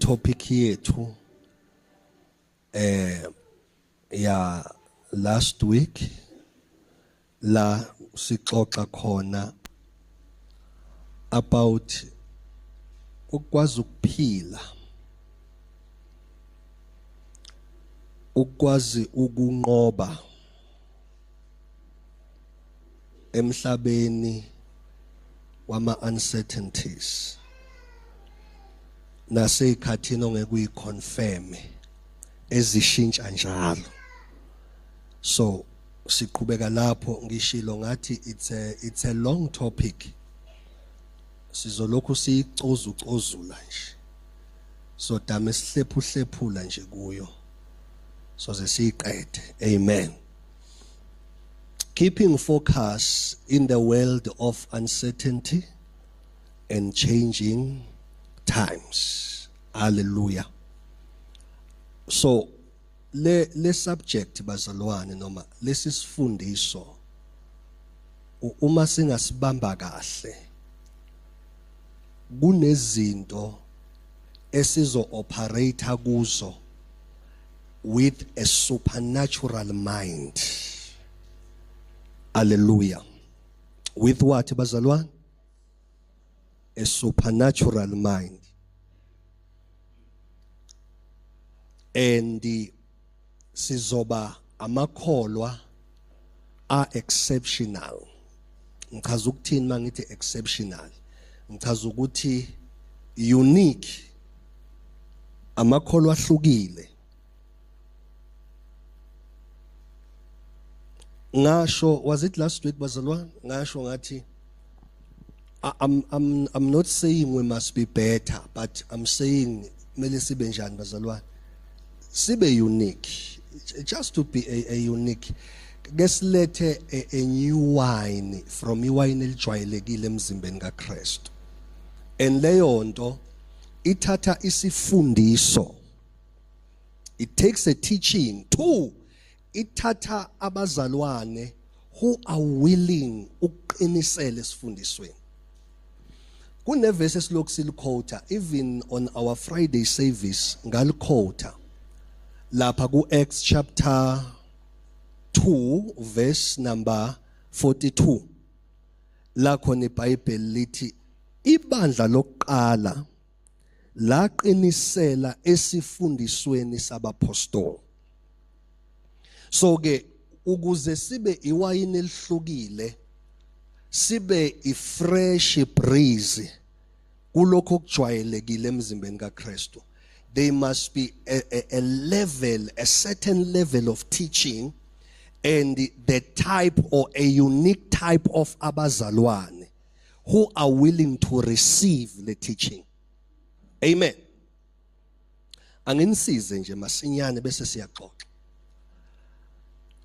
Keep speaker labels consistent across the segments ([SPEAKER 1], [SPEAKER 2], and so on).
[SPEAKER 1] Topic yethu ya last week la sixoxa khona about ukwazi ukuphila, ukwazi ukunqoba emhlabeni wama uncertainties naseyikhathini ongeke uyiconfirm ezishintsha njalo. So siqhubeka lapho, ngishilo ngathi it's a long topic, sizolokhu siyicozu cozula nje, so dame sihlephu hlephula nje kuyo soze siyiqede. Amen. Keeping focus in the world of uncertainty and changing times. Hallelujah. So le subject bazalwane, noma lesi sifundiso, uma singasibamba kahle, kunezinto esizo operate kuzo with a supernatural mind. Hallelujah. With what bazalwane? A supernatural mind. And sizoba amakholwa are exceptional. Ngichaza ukuthini mangithi exceptional? Ngichaza ukuthi unique, amakholwa ahlukile. Ngasho, was it last week bazalwane? Ngasho ngathi I'm not saying we must be better, but I'm saying kumele sibe njani bazalwane? Sibe unique. Just to be a unique. Ke silethe a new wine from iwine elijwayelekile emzimbeni kaKristu. And leyo nto ithatha isifundiso. It takes a teaching. Two, ithatha abazalwane who are willing ukuqinisela esifundisweni. Kunevesi esilokhu siliquota even on our Friday service, ngaliquota lapha ku Acts chapter 2 verse number 42, la khona iBhayibheli lithi ibandla lokuqala laqinisela esifundisweni sabapostoli. So ke ukuze sibe iwayini elihlukile, sibe ifresh breeze kulokho okujwayelekile emzimbeni kaKristu, there must be a level, a certain level of teaching and the type or a unique type of abazalwane who are willing to receive the teaching. Amen. Anginisize nje masinyane bese siyaxoxa.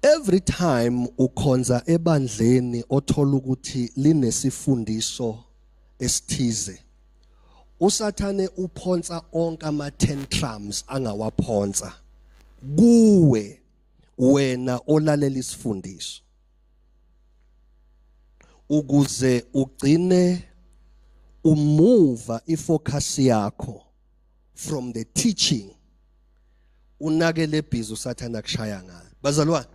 [SPEAKER 1] Every time ukhonza ebandleni othola ukuthi linesifundiso esithize, uSathane uphonsa onke ama tantrums angawaphonsa kuwe wena olalela isifundiso, ukuze ugcine umuva ifocus yakho from the teaching, unake le busy uSathana akushaya ngayo. Bazalwane,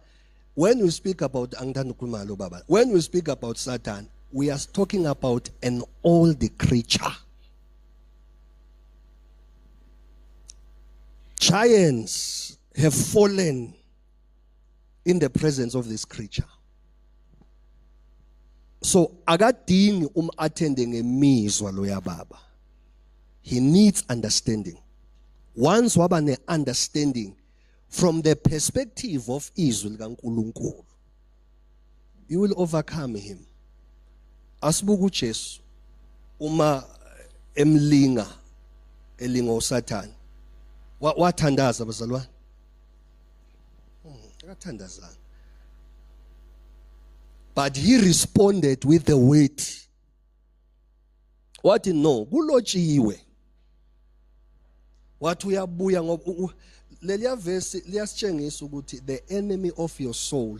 [SPEAKER 1] when we speak about, angithanda ukukhuluma lo baba, when we speak about Satan, we are talking about an old creature. Giants have fallen in the presence of this creature. So akadingi attende ngemizwa loya baba. He needs understanding. Once waba ne understanding from the perspective of izwi likaNkulunkulu, you will overcome him. Asibuka uJesu uma emlinga, elinga uSathane, wathandaza bazalwane? Akathandazanga, but he responded with the word. Wathi no, kulotshiwe. Wathi uyabuya ngoba leliya verse liyasitshengisa ukuthi the enemy of your soul,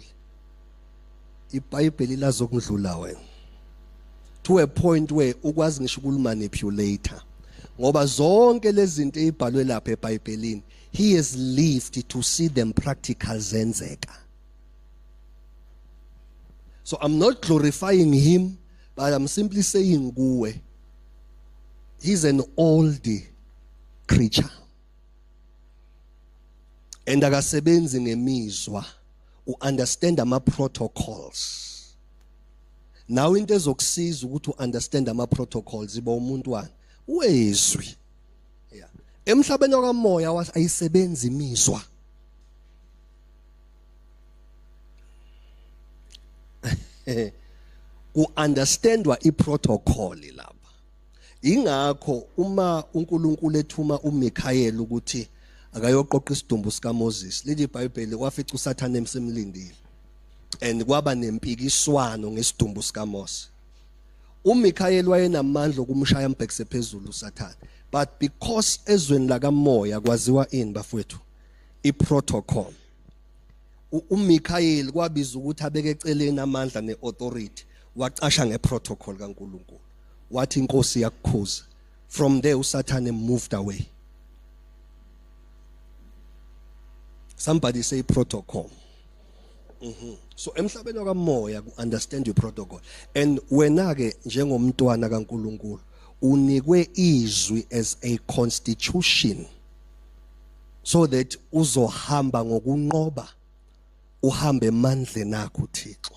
[SPEAKER 1] iBhayibheli lazokudlula wena to a point where ukwazi ngisho ukulimanipulate, Ngoba zonke lezi zinto ezibhalwe lapha eBhayibhelini, he has lived to see them practical zenzeka. So I'm not glorifying him, but I'm simply saying kuwe, he's an old creature. And akasebenzi ngemizwa, uunderstand ama protocols. Nawe into ezokusiza ukuthi uunderstand ama protocols iba umuntu wani wezwi. Yeah. Emhlabeni wakamoya ayisebenzi imizwa. Ku-understandwa i-protocol lapha. Ingakho uma uNkulunkulu ethuma uMikhayeli ukuthi akayoqoqa isidumbu sikaMoses, lithi iBhayibheli wafica uSathane emsemlindile. And kwaba nempikiswano ngesidumbu sikaMose. uMikhayeli wayenamandla okumshaya ambhekise phezulu uSathane. But because ezweni lakamoya kwaziwa ini bafowethu? I-protocol. uMikhayeli kwabiza ukuthi abeke eceleni amandla neauthority, wacasha ngeprotocol kaNkuluNkulu. Wathi inkosi yakukhuza. From there uSathane moved away. Somebody say protocol. So emhlabeni wakamoya ku understand your protocol. And wena ke njengomntwana kaNkuluNkulu unikwe izwi as a constitution so that uzohamba ngokunqoba, uhambe emandleni akho uThixo.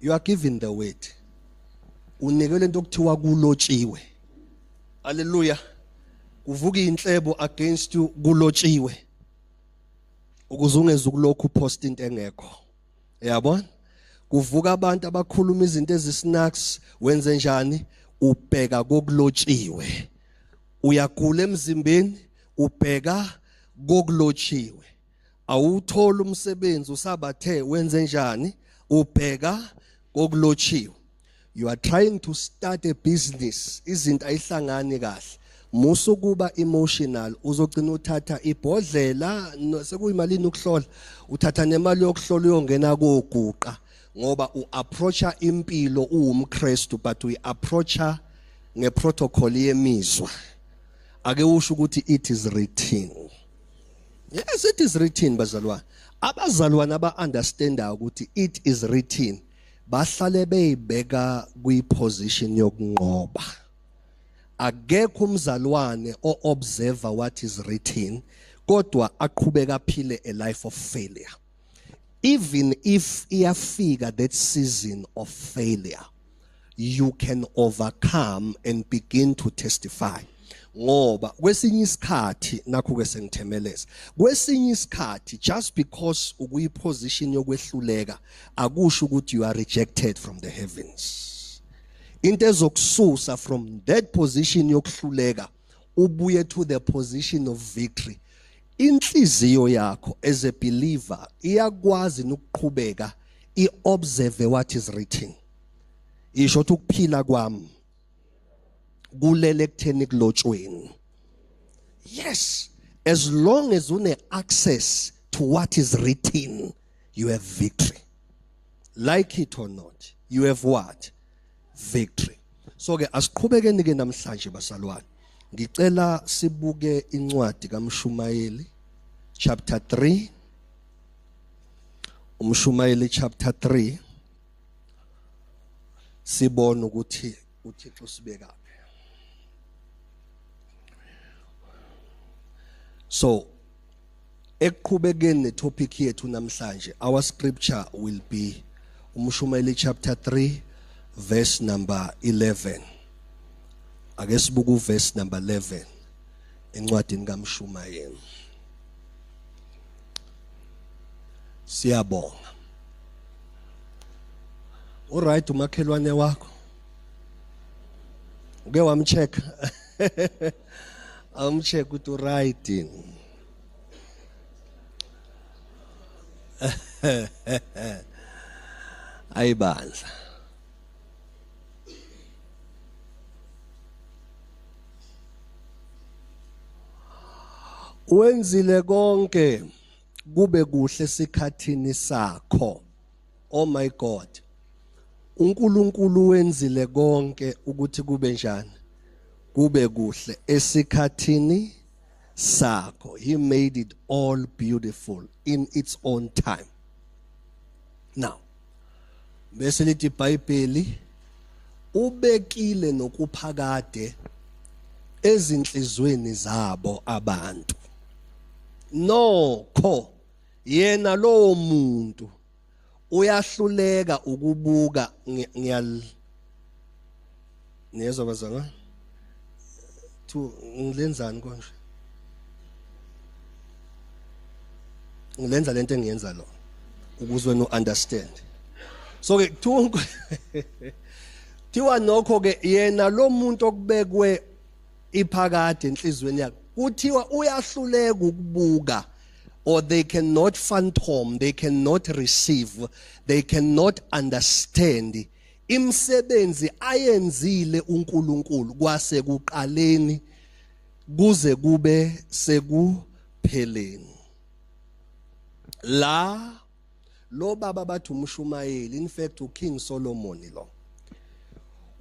[SPEAKER 1] You are given the word. Unikwe lento okuthiwa kulotshiwe. Hallelujah. Kuvuka inhlebo against you, kulotshiwe. Ukuze ungeze ukulokhu upost into engekho. Yabona? Kuvuka abantu abakhuluma izinto ezisnacks, wenze njani? Ubheka kokulotshiwe. Uyagula emzimbeni, ubheka kokulotshiwe. Awuthola umsebenzi usabathe, wenze njani? Ubheka kokulotshiwe. You are trying to start a business, izinto ayihlangani kahle. Musa ukuba emotional, uzogcina uthatha ibhodlela sekuyimalini ukuhlola, uthatha nemali yokuhlola uyongena koguqa, ngoba uapproacha impilo uwumKristu but uyiapproacha ngeprotocol yemizwa. Ake usho ukuthi it is written. Yes, it is written bazalwane. Abazalwane aba understandayo ukuthi it is written bahlale beyibeka kwiposition yokunqoba. Akekho umzalwane o-observer what is written kodwa aqhubeka aphile a life of failure. Even if iyafika that season of failure, you can overcome and begin to testify. Ngoba kwesinye isikhathi nakho ke sengithemeleza, kwesinye isikhathi just because ukuyiposition yokwehluleka akusho ukuthi you are rejected from the heavens. Into ezokususa from that position yokuhluleka ubuye to the position of victory, inhliziyo yakho as a believer iyakwazi nokuqhubeka iobserve what is written. Isho ukuthi ukuphila kwami kulele ekutheni kulotshweni. Yes, as long as une access to what is written, you have victory. Like it or not, you have what? Victory. So ke asiqhubekeni ke namhlanje bazalwane. Ngicela sibuke incwadi kaMshumayeli chapter 3. UMshumayeli chapter 3 sibone ukuthi uThixo sibekaphi. So ekuqhubekeni netopic yethu namhlanje, our scripture will be uMshumayeli chapter 3 verse number 11. Ake sibuke uverse number 11 encwadini kaMshumayeli. Siyabonga. Uright umakhelwane wakho? Uke wamcheck? Awumcheck ukuthi uright? Ayibandla. Wenzile konke kube kuhle esikhathini sakho. Oh my God. uNkulunkulu wenzile konke ukuthi kube njani? Kube kuhle esikhathini sakho. He made it all beautiful in its own time. Now bese lithi iBhayibheli ubekile nokuphakade ezinhlizweni zabo abantu. Nokho yena lowo muntu uyahluleka ukubuka. Ngiyal niyezwa bazalwane thu ngilenzani konje, ngilenza lento engiyenza lo ukuze wena uunderstand. So ke kuthiwa nokho ke yena lo muntu okubekwe iphakade enhlizweni yakhe, kuthiwa uyahluleka ukubuka, or they cannot phantom, they cannot receive, they cannot understand imisebenzi ayenzile uNkulunkulu kwase kuqaleni kuze kube sekupheleni. La lo baba bathi umshumayeli, in fact uKing Solomon lo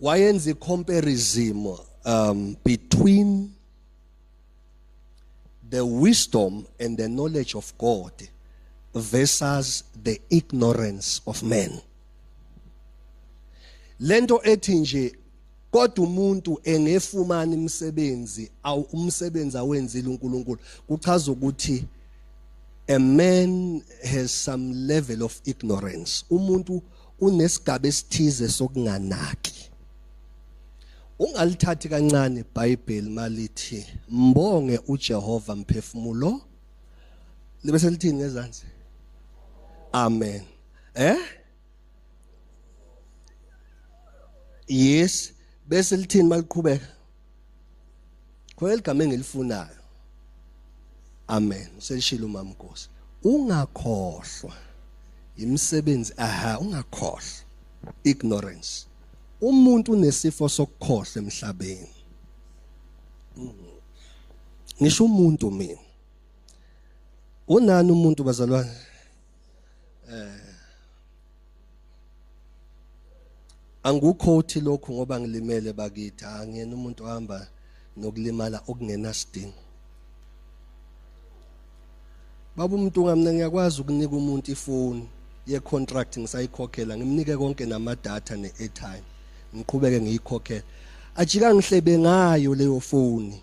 [SPEAKER 1] wayenza comparison between the wisdom and the knowledge of God versus the ignorance of man. Lento ethi nje kodwa umuntu engefumana imisebenzi awu umsebenzi awenzile uNkulunkulu, kuchaza ukuthi a man has some level of ignorance. Umuntu unesigaba esithize sokunganaki. Ungalithathi kancane iBhayibheli malithi mbonge uJehova mphefumulo, libe selithini ngezansi? Amen. Yes, bese lithini maliqhubeka? Khona ligama engilifunayo. Amen. Selishilo umama Nkosi. Ungakhohlwa imisebenzi, aha, ungakhohlwa ignorance. Umuntu unesifo sokukhohlwa emhlabeni. Ngisho umuntu mina. Unani umuntu bazalwane? Angukhothi lokhu ngoba ngilimele bakithi, angiyena umuntu ohamba nokulimala okungenasidingo. Baba umuntu ngamna ngiyakwazi ukunika umuntu ifoni ye contract ngisayikhokhela, ngimnike konke nama data ne airtime, ngiqhubeke ngiyikhokhela. Ajika ngihlebe ngayo leyo foni.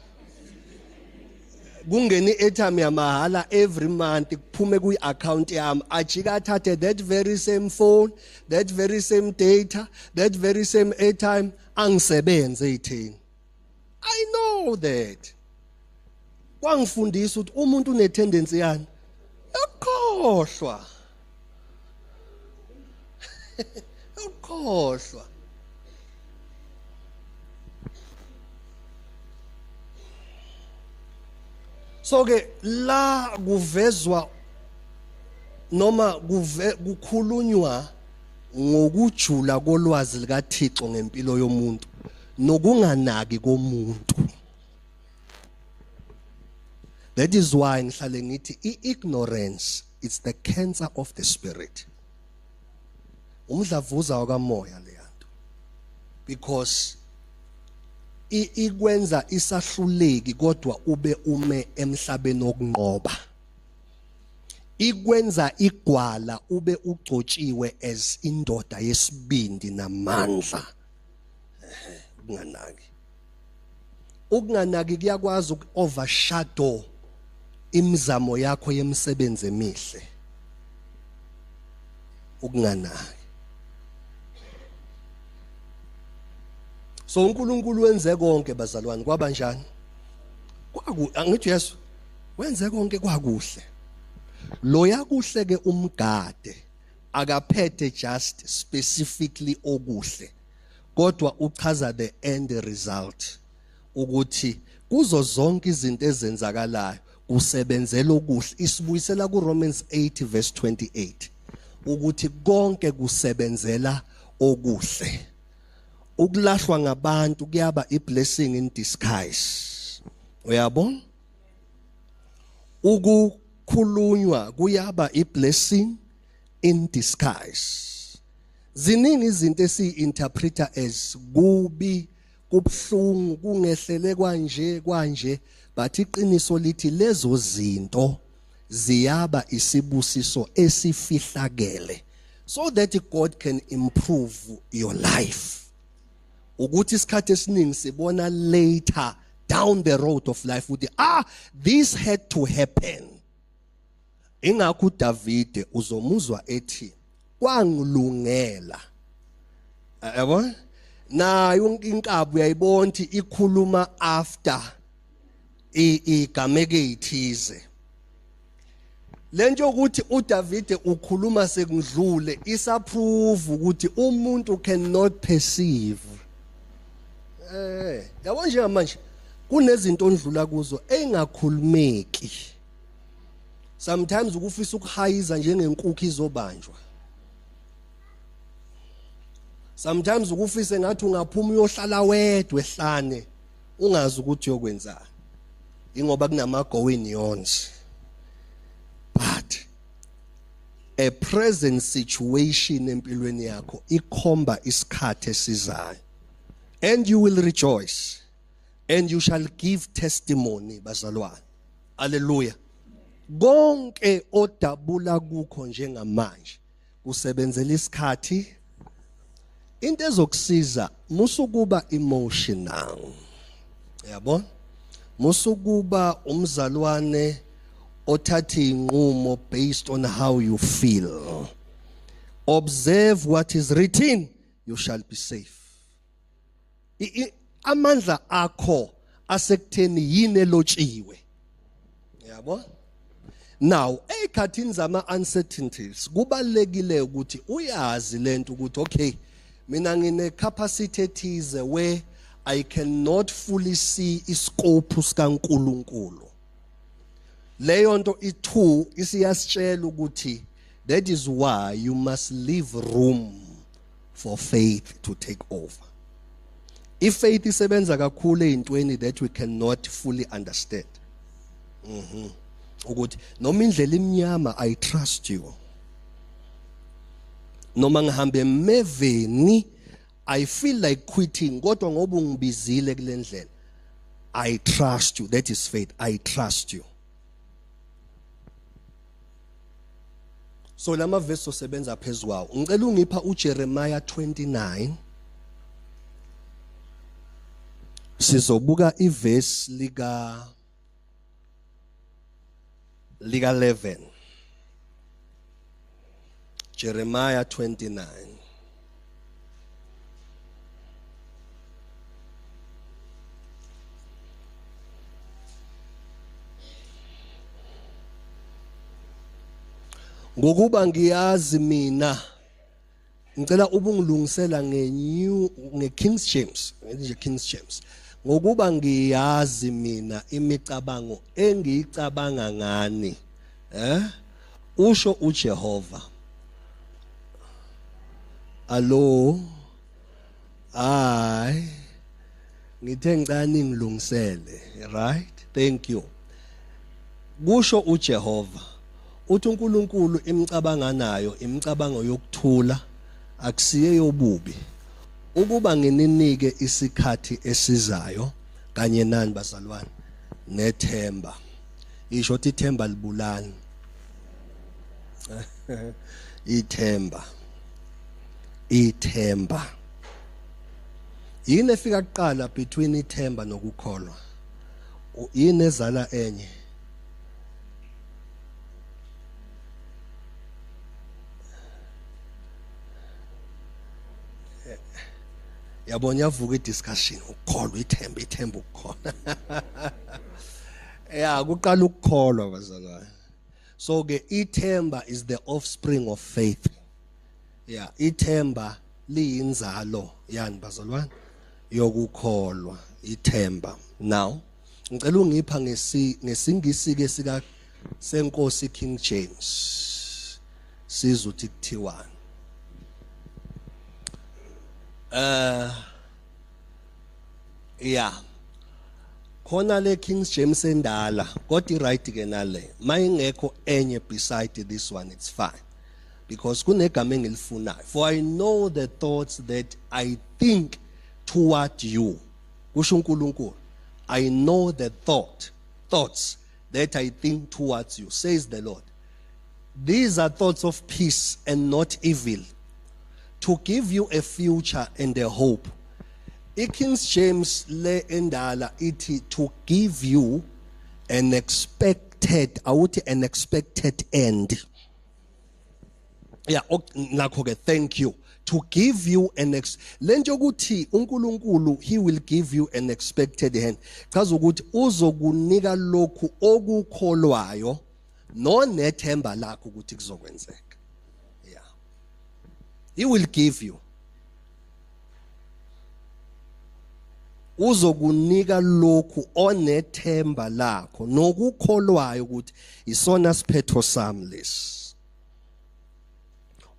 [SPEAKER 1] Kungena i-airtime yamahala every month, kuphume kwi-account yami, ajika athathe that very same phone, that very same data, that very same airtime, angisebenze eyitheni. I know that. Kwangifundisa ukuthi umuntu une-tendency yani yokukhohlwa, yokukhohlwa. So ke la kuvezwa noma kuve kukhulunywa ngokujula kolwazi likaThixo ngempilo yomuntu nokunganaki komuntu. That is why ngihlale ngithi i-ignorance, it's the cancer of the spirit. Umdlavuza wakamoya leyanto, because ikwenza isahluleki kodwa ube ume emhlabeni wokunqoba. Ikwenza igwala ube ugcotshiwe as indoda yesibindi namandla. Ukunganaki, ukunganaki kuyakwazi uku-overshadow imizamo yakho yemisebenzi emihle. Ukunganaki. So uNkulunkulu wenze konke bazalwane kwaba njani? Kwaku angithi Yesu wenze konke kwakuhle. Loya kuhle ke umgade akaphethe just specifically okuhle, kodwa uchaza the end result ukuthi kuzo zonke izinto ezenzakalayo kusebenzela okuhle. Isibuyisela ku Romans 8 verse 28 ukuthi konke kusebenzela okuhle. Ukulahlwa ngabantu kuyaba i blessing in disguise, uyabona? Ukukhulunywa kuyaba i blessing in disguise. Ziningi izinto esiyi-interpreta as kubi. Kubhlungu kungehlele kwanje kwanje, but iqiniso lithi lezo zinto ziyaba isibusiso esifihlakele so that God can improve your life. Ukuthi isikhathi esiningi sibona later down the road of life ukuthi this had to happen. Ingakho uDavide uzomuzwa ethi kwangilungela, yabo, nayo inkabi uyayibona ukuthi ikhuluma after igameke ithize. Lento yokuthi uDavide ukhuluma sekudlule isaprove ukuthi umuntu cannot perceive. Yabo, njengamanje kunezinto ondlula kuzo engakhulumeki. Sometimes ukufisa ukuhayiza njengenkukhu izobanjwa. Sometimes ukufise ngathi ungaphuma uyohlala wedwa ehlane ungazi ukuthi uyokwenzani, ingoba kunama going ons. But a present situation empilweni yakho ikhomba isikhathi esizayo, and you will rejoice and you shall give testimony, bazalwane. Hallelujah. Konke odabula kukho njengamanje kusebenzela isikhathi. Into ezokusiza, musukuba emotional, yabo, musukuba umzalwane othatha inqumo based on how you feel. Observe what is written, you shall be safe. Amandla akho asekutheni yini elotshiwe, yabo. Now ekhathini zama uncertainties kubalekile ukuthi uyazi lento ukuthi okay, mina ngine capacity ethize where I cannot fully see iscope sikaNkuluNkulu. Leyo nto i2 isiyasitshela ukuthi that is why you must leave room for faith to take over. Ifaith isebenza kakhulu ezintweni that we cannot fully understand. Ukuthi noma indlela imnyama, I trust you. Noma ngihambe emeveni, I feel like quitting, kodwa ngoba ungibizile kule ndlela, I trust you. That is faith. I trust you. So lama verse osebenza phezukwawo, ngicela ungipha uJeremiah 29. Sizobuka iverse lika 11. Jeremiah 29. Ngokuba ngiyazi mina, ngicela ubungilungisela ngenew ngeKing James, nje King James. Ngokuba ngiyazi mina imicabango engiyicabanga ngani, usho uJehova. Allo, ay, ngithe ngicela ningilungisele, right? Thank you. Kusho uJehova, uthi uNkulunkulu imicabanga nayo imicabango yokuthula, akusiye yobubi, ukuba ngininike isikhathi esizayo kanye nani, bazalwane, nethemba. Isho ukuthi ithemba libulani. Ithemba, ithemba yini efika kuqala between ithemba nokukholwa? Yini ezala enye? Yabona, yavuka idiscussion, ukukholwa, ithemba, ithemba, ukukholwa. Yeah, kuqala ukukholwa, bazalwane. So ke ithemba is the offspring of faith. Yeah, ithemba liyinzalo yani, bazalwane, yokukholwa, ithemba. Now ngicela ungipha ngesingisi ke sika senkosi King James, sizuthi kuthiwani. Yeah, khona le King James endala, kodwa i-right ke nale. Mayingekho enye beside this one, it's fine, because kunegama engilifunayo. For I know the thoughts that I think toward you. Kusho uNkulunkulu, I know the thoughts that I think towards you, says the Lord. These are thoughts of peace and not evil, to give you a future and a hope. IKing James le endala ithi to give you an expected, awuthi an expected end. Yeah, nakho ke, thank you. To give you an ex lento yokuthi uNkulunkulu he will give you an expected end. Chaza ukuthi uzokunika lokhu okukholwayo nonethemba lakho ukuthi kuzokwenzeka. Yeah. He will give you. Uzokunika lokhu onethemba lakho nokukholwayo ukuthi isona siphetho sami lesi.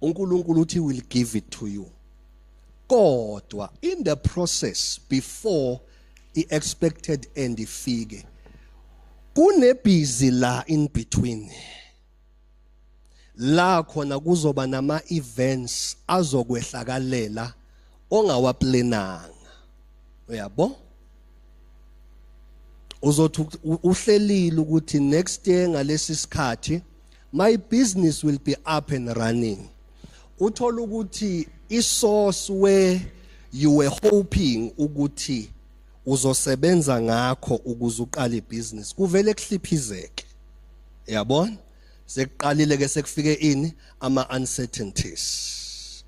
[SPEAKER 1] uNkulunkulu uthi will give it to you. Kodwa in the process before i-expected end ifike kunebhizi la in between la khona kuzoba nama events azokwehlakalela ongawaplananga uyabo. Uzothi uhlelile ukuthi next year ngalesi sikhathi my business will be up and running. Uthola ukuthi isource where you were hoping ukuthi uzosebenza ngakho ukuze uqale ibhizinisi kuvele kuhliphizeke, yabona. Sekuqalile ke, sekufike ini, ama uncertainties.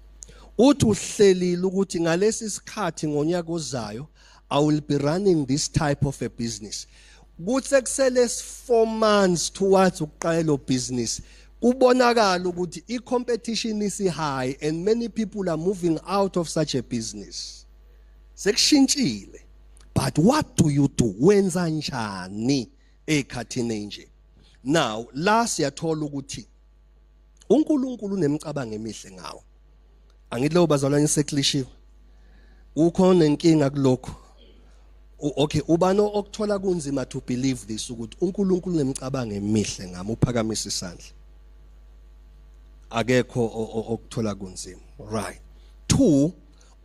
[SPEAKER 1] Uthi uhlelile ukuthi ngalesi sikhathi ngonyaka ozayo I will be running this type of a business. Kuthe kusele 4 months towards ukuqala lo business, kubonakala ukuthi i-competition is high and many people are moving out of such a business. Sekushintshile. But what do you do? Wenza njani ekhathini nje? Now la siyathola ukuthi uNkulunkulu unemicabango emihle ngawo. Angithi leyo bazalwane seklishiwe. Ukhona nenkinga kulokho. Okay, ubani okuthola kunzima to believe this ukuthi uNkulunkulu unemicabango emihle ngami? Uphakamisa isandla. Akekho okuthola kunzima. Right. 2,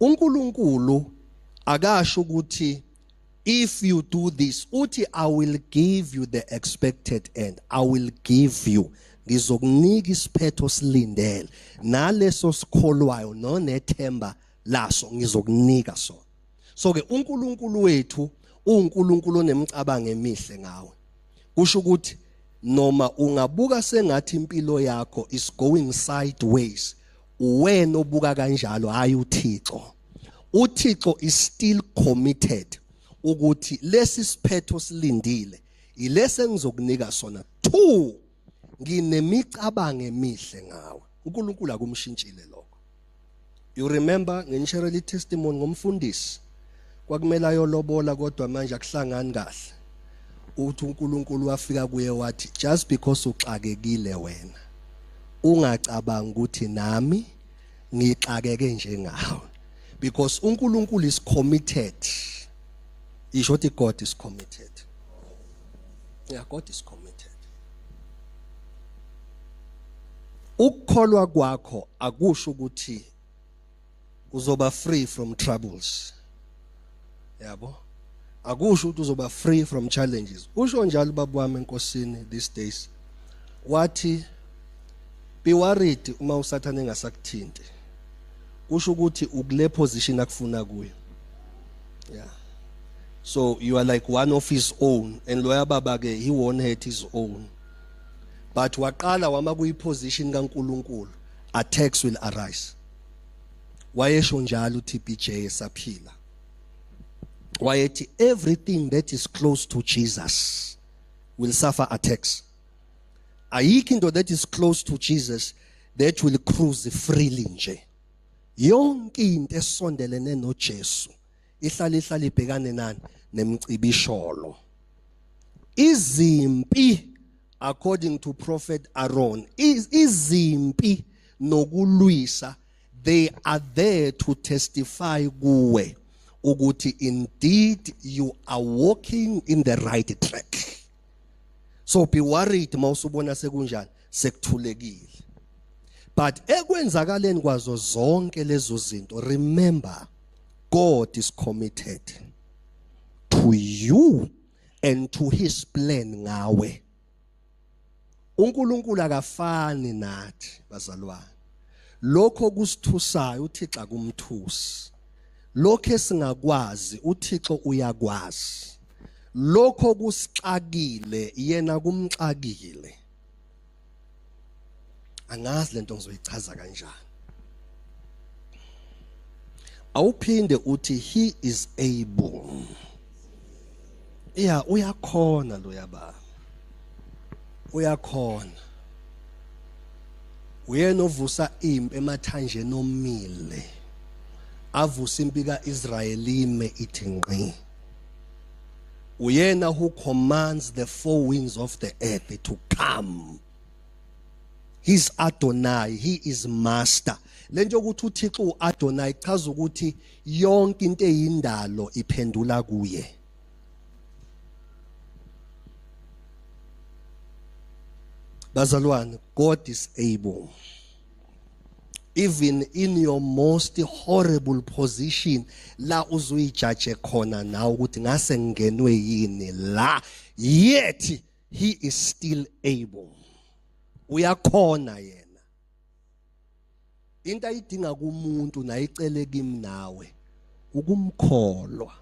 [SPEAKER 1] uNkulunkulu akasho ukuthi if you do this, uthi I will give you the expected end. I will give you, ngizokunika isiphetho silindele naleso sikholwayo nonethemba laso, ngizokunika sona. So ke uNkulunkulu wethu uNkulunkulu onemicabango emihle ngawe. Kusho ukuthi noma ungabuka sengathi impilo yakho is going sideways, uwena obuka kanjalo, hayi uThixo. uThixo is still committed ukuthi lesi siphetho silindile ilese engizokunika sona. 2, nginemicabango emihle ngawe. uNkulunkulu akumshintshile lokho. You remember ngisharele testimony ngomfundisi kwakumele ayolobola, kodwa manje akuhlangani kahle. Uthi uNkulunkulu wafika kuye wathi just because uxakekile wena, ungacabanga ukuthi nami ngixakeke njengawe, because uNkulunkulu is committed. Isho ukuthi God is committed. Yeah, God is committed. Ukukholwa kwakho akusho ukuthi uzoba free from troubles, yabo. Akusho ukuthi uzoba free from challenges. Usho njalo ubaba wami enkosini these days, wathi be worried uma usathane engasakuthinti, kusho ukuthi ukule position akufuna kuyo. Yeah, so you are like one of his own, and loya baba ke, he won't hurt his own, but waqala wama kuyi position kaNkuluNkulu, attacks will arise. Wayesho njalo uTBJ esaphila, wayethi everything that is close to Jesus will suffer attacks. Ayikho into that is close to Jesus that will cruise freely nje. Yonke into esondelene noJesu ihlala ihlala ibhekane nani? Nemcibisholo. Izimpi, according to Prophet Aaron, izimpi nokulwisa, they are there to testify kuwe ukuthi indeed you are walking in the right track. So be worried mawusubona sekunjani, sekuthulekile. But ekwenzakaleni kwazo zonke lezo zinto, remember God is committed. to you and to his plan ngawe. uNkulunkulu akafani nathi bazalwane. Lokho kusithusayo uThixo akumthusi. Lokho esingakwazi uThixo uyakwazi. Lokho kusixakile yena kumxakile. Angazi lento ngizoyichaza kanjani. Awuphinde uthi he is able. Yeah, uyakhona lo yaba. Uyakhona. Uyena ovusa impi emathanjeni omile. Avusa impi kaIsrael ime ithi ngqi. Uyena who commands the four winds of the earth to come. He's Adonai, he is master. Lento yokuthi uThixo uAdonai ichaza ukuthi yonke into eyindalo iphendula kuye. Bazalwane, God is able. Even in your most horrible position la uzuyijaje khona nawe ukuthi ngase ngingenwe yini la, yet he is still able. Uyakhona yena. Into ayidinga kumuntu nayicele kimi nawe ukumkholwa.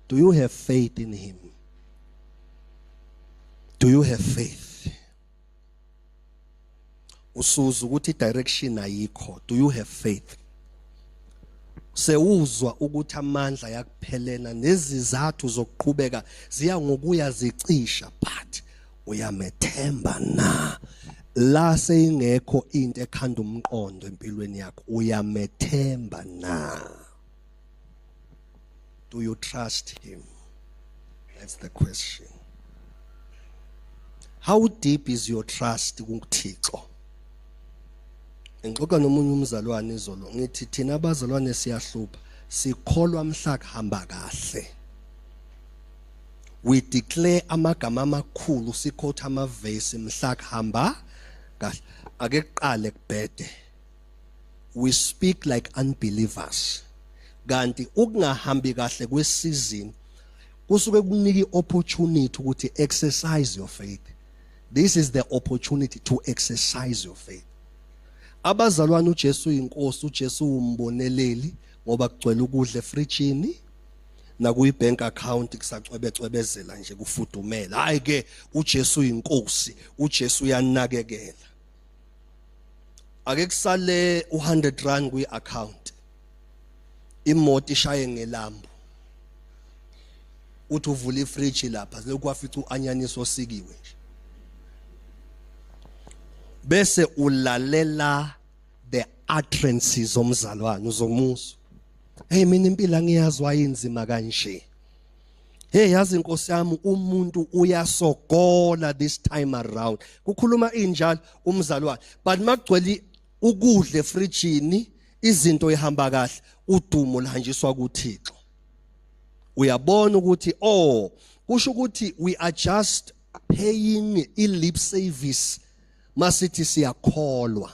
[SPEAKER 1] Do you have faith in him? Do you have faith? Usuza ukuthi direction ayikho. Do you have faith? Sewuzwa ukuthi amandla yakuphelena nezizathu zokuqhubeka ziya ngokuya zicisha, but uyamethemba na? La seyingekho into ekhanda umqondo empilweni yakho, uyamethemba na? Do you trust him? That's the question. How deep is your trust kuThixo? Ngixoxa nomunye umzalwane izolo, ngithi thina abazalwane siyahlupha, sikholwa mhla kuhamba kahle. We declare amagama amakhulu, sikhotha amavesi mhla kuhamba kahle. Ake kuqale kubhede. We speak like unbelievers. Kanti ukungahambi kahle kwesizini kusuke kunika iopportunity ukuthi exercise your faith. This is the opportunity to exercise your faith. Abazalwane, uJesu uyinkosi, uJesu umboneleli ngoba kugcwele ukudla efrijini nakuyi bank account kusacwebecwebezela nje kufudumela. Hayi ke, uJesu uyinkosi, uJesu uyanakekela. Ake kusale u100 rand kwi account, imoto ishaye ngelambu, uthi uvula ifridge lapha lokhu wafica uanyanisi osikiwe nje, bese ulalela the utterances zomzalwane uzomuzwa, hey, mina impilo angiyazi wayinzima kanje. Hey, yazi inkosi yami, umuntu uyasokola this time around. Kukhuluma injalo umzalwane, but makugcwele ukudla efrijini, izinto ihamba kahle, udumo lihanjiswa kuThixo. Uyabona ukuthi oh, kusho ukuthi we are just paying i lip service masithi siyakholwa.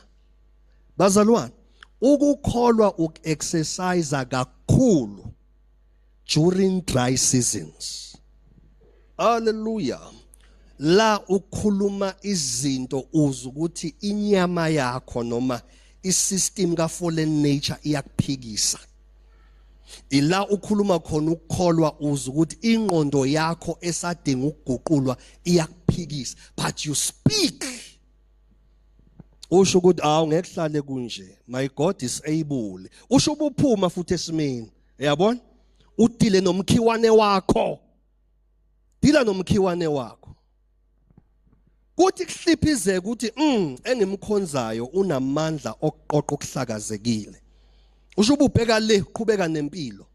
[SPEAKER 1] Bazalwane, ukukholwa ukuexercise kakhulu during dry seasons. Hallelujah. La ukhuluma izinto uza ukuthi inyama yakho noma isystem ka fallen nature iyakuphikisa. Ila ukhuluma khona ukukholwa uza ukuthi ingqondo yakho esadinga ukuguqulwa iyakuphikisa, but you speak, usho ukuthi awu, ngeke kuhlale kunje, my God is able. Usho ubuphuma futhi esimeni, uyabona, udile nomkhiwane wakho, dila nomkhiwane wakho, kuthi kuhliphizeke ukuthi engimkhonzayo unamandla okuqoqa okuhlakazekile. Usho ububheka le, uqhubeka nempilo,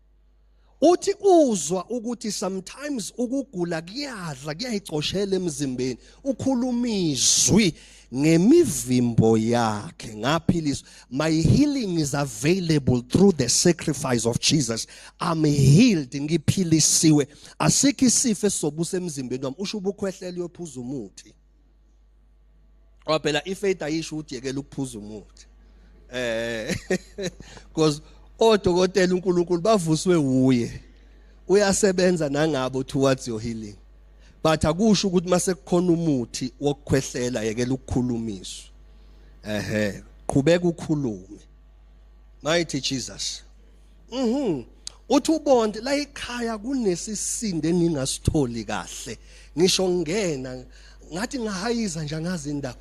[SPEAKER 1] uthi uzwa ukuthi sometimes ukugula kuyadla, kuyayicoshela emzimbeni, ukhuluma izwi, ngemivimbo yakhe ngaphiliswa. My healing is available through the sacrifice of Jesus. I'm healed, ngiphilisiwe, asikho isifo esizobusa emzimbeni wami. Usho ubukhwehlela, uyophuza umuthi. Ngoba phela ifaith ayisho ukuthi yekela ukuphuza umuthi, because odokotela uNkulunkulu bavuswe uye. Uyasebenza nangabo towards your healing. But akusho ukuthi mase kukhona umuthi wokukhwehlela yekela ukukhulumiswa. Ehhe, qhubeka ukhulume. Mighty Jesus. Uthi ubonde la ekhaya kunesisindo engingasitholi kahle. Ngisho ngena ngathi ngahayiza nje angazi indaba.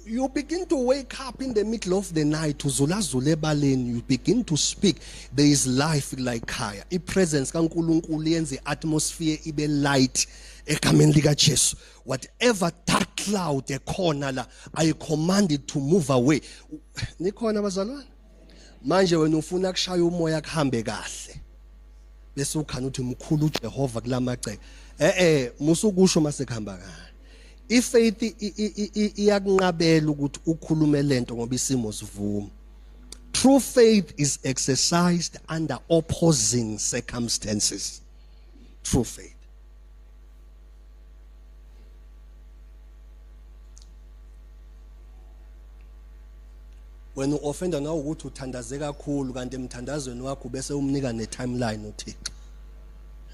[SPEAKER 1] You begin to wake up in the middle of the night, uzulazula ebaleni, you begin to speak. There is life like khaya. I-presence kaNkulunkulu yenza i-atmosphere ibe light egameni likaJesu. Whatever dark cloud ekhona la, I command it to move away. Nikhona bazalwane? Manje wena ufuna kushaya umoya kuhambe kahle. Bese ukhana uthi mkhulu uJehova kulamagceke. Eh eh, musukusho mase kuhamba kahle. Ifaith iyakunqabela ukuthi ukhulume lento ngoba isimo sivuma. True faith is exercised under opposing circumstances. True faith. Wena uoffenda nawe ukuthi uthandaze kakhulu kanti emthandazweni wakho bese umnika ne-timeline uThixo.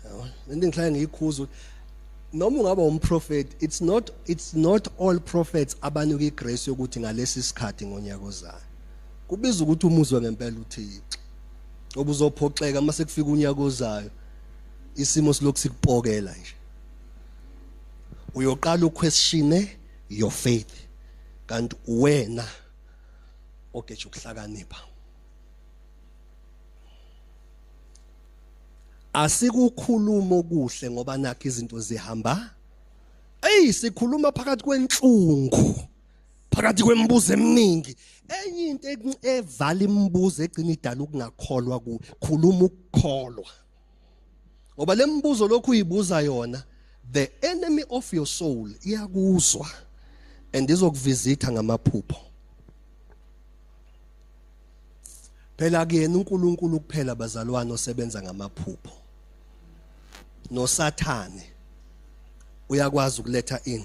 [SPEAKER 1] Yabona? Into engihlale ngiyikhuza noma ungaba umprofeti, it's not all prophets abanika igrace yokuthi ngalesi sikhathi ngonyaka ozayo. Kubiza ukuthi umuzwe ngempela uThixo. Ngoba uzophoxeka mase kufika unyaka ozayo. Isimo silokhu sikupokela nje. Uyoqala uquestione your faith. Kanti wena ogeja ukuhlakanipha. Asikukhuluma okuhle ngoba nakho izinto zihamba. Ey, sikhuluma phakathi kwenhlungu, phakathi kwemibuzo eminingi. Enye into evala imibuzo egcina idala ukungakholwa ku khuluma ukukholwa. Ngoba lembuzo lokhu uyibuza yona, the enemy of your soul iyakuzwa and izokuvisitha ngamaphupho. Phela kuyena uNkulunkulu kuphela bazalwane osebenza ngamaphupho. NoSathane uyakwazi ukuletha in.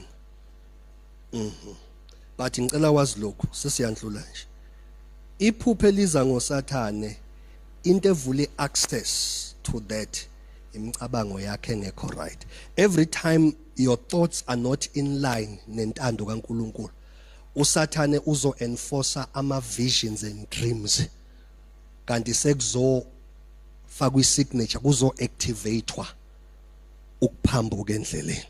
[SPEAKER 1] But ngicela wazi lokhu, sesiyandlula nje. Iphupho eliza ngoSathane, into evula access to that imicabango yakhe engekho right. Every time your thoughts are not in line nentando kaNkuluNkulu, uSathane uzo enforce ama visions and dreams, kanti sekuzo fakwa isignature, kuzo activatewa ukuphambuka endleleni.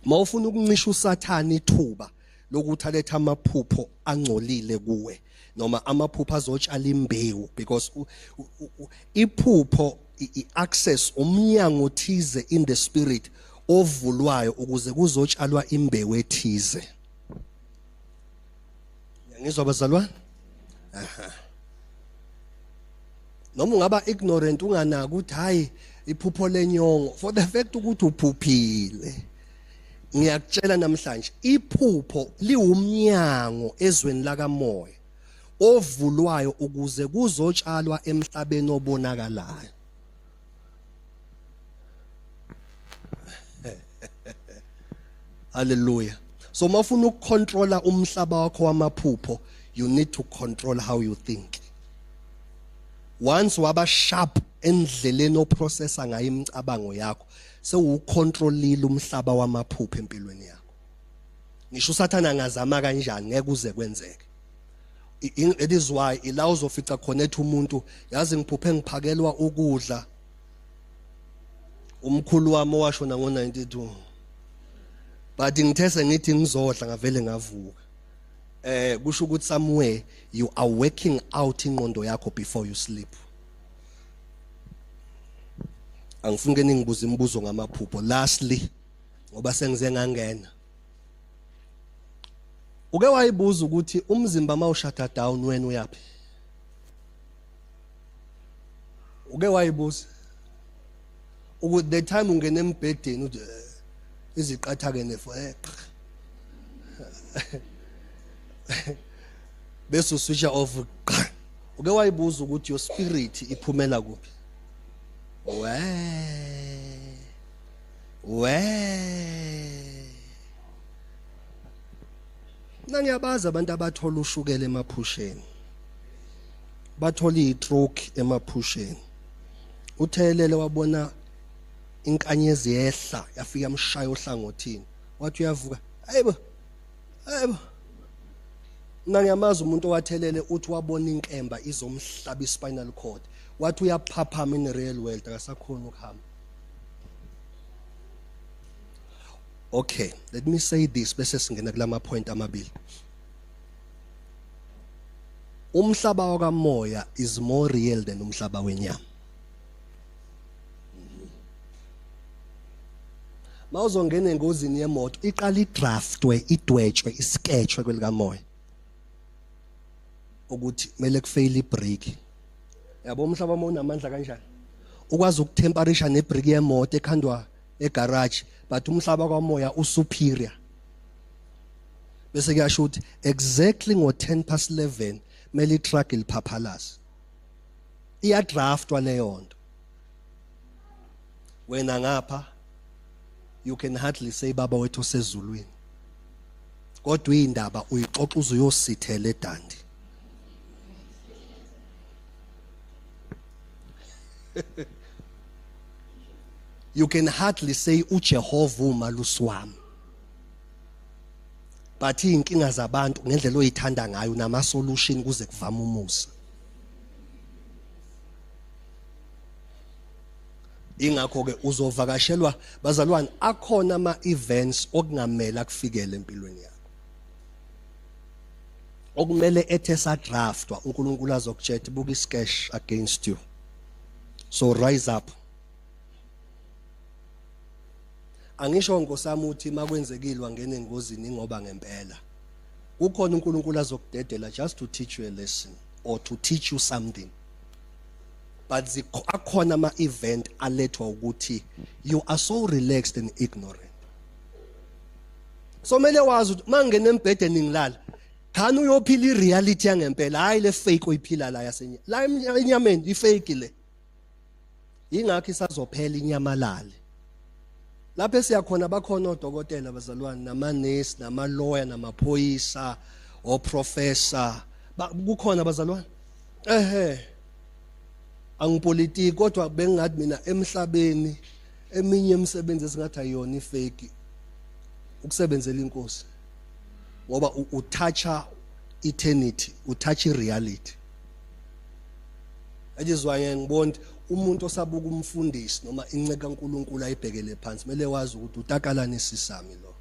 [SPEAKER 1] Mawufuna ukuncisha uSathane ithuba lokuthi alethe amaphupho angcolile kuwe noma amaphupho azotshala imbewu, because iphupho i-access umnyango othize in the spirit ovulwayo ukuze kuzotshalwa imbewu ethize. Ngizwa bazalwane? Aha. Noma ungaba ignorant, unganaki ukuthi hayi iphupho lenyongo, for the fact ukuthi uphuphile, ngiyakutshela namhlanje, iphupho liwumnyango ezweni lakamoya ovulwayo ukuze kuzotshalwa emhlabeni obonakalayo. Hallelujah. So mafuna ukucontrola umhlaba wakho wamaphupho, you need to control how you think. Once waba sharp endleleni oprocessa ngayo imicabango yakho, sewucontrolile umhlaba wamaphupho empilweni yakho. Ngisho uSathana angazama kanjani, ngeke uze kwenzeke. It is why ila uzofica khona ethi umuntu, yazi ngiphuphe ngiphakelwa ukudla umkhulu wami owashona ngo92, but ngithe sengithi ngizodla ngavele ngavuka. Kusho ukuthi somewhere you are working out ingqondo yakho before you sleep. Angifuni ke ningibuza imibuzo ngamaphupho. Lastly, ngoba sengize ngangena, uke wayibuza ukuthi umzimba mawushut down wena uyapi? Uke wayibuza ukuthi the time ungena embhedeni uthi iziqatha ke nefo bese uswitch off, uke wayibuza ukuthi your spirit iphumela kuphi? We we mina ngiyabazi abantu abathola ushukela emaphusheni, bathola i-stroke emaphusheni. Uthelele wabona inkanyezi yehla yafika yamshaya ohlangothini. Wathi uyavuka, hayibo. Hayibo. Mina ngiyamazi umuntu owathelele uthi wabona inkemba izomhlaba i-spinal cord. Wathi uyaphaphama in real world akasakhona ukuhamba. Okay, let me say this bese singena kulama point amabili. Umhlaba wakamoya is more real than umhlaba wenyama. Mawuzongena engozini yemoto iqala idraftwe idwetshwe isketchwe kwelikamoya ukuthi kumele kufail ibrake. Yabo umhlaba uma unamandla kanjani? Ukwazi ukutemperisha nebrake yemoto ekhandwa egarage but umhlaba kwamoya usuperior. Bese kuyasho ukuthi exactly ngo-10 past 11 kumele itruck liphaphalaze. Iyadraftwa leyo nto. Wena ngapha you can hardly say baba wethu osezulwini. Kodwa indaba uyixoxa uze uyosithela eDandi. You can hardly say uJehova umalusi wami. But izinkinga zabantu ngendlela oyithanda ngayo nama solution kuze kuvame umusa. Ingakho ke uzovakashelwa bazalwane akhona ama events okungamela akufikele empilweni yakho. Okumele ethe sa draftwa uNkulunkulu azokutshela buka iscash against you. So rise up. Angisho nkosami uthi makwenzekile wangena engozini ngoba ngempela kukhona uNkulunkulu azokudedela just to teach you a lesson or to teach you something. But akhona ama event alethwa ukuthi you are so relaxed and ignorant. So mele wazi ukuthi mangena embhedeni ngilala khani uyophila ireality yangempela hayi le fake oyiphila la yasenye la enyameni ifake le. Ingakho isazophela inyamalale. Lapho esiyakhona bakhona odokotela bazalwane namanesi namaloya namaphoyisa oprofessor kukhona bazalwane. Ehhe. Angipolitiki kodwa bengingathi mina emhlabeni eminye imisebenzi esingathi ayiyona ifake ukusebenzela inkosi ngoba utoucha eternity utouch reality. Ajizwa ngibona umuntu osabuka umfundisi noma inceka kaNkuluNkulu ayibhekele phansi kumele wazi ukuthi utakalani sisami lo.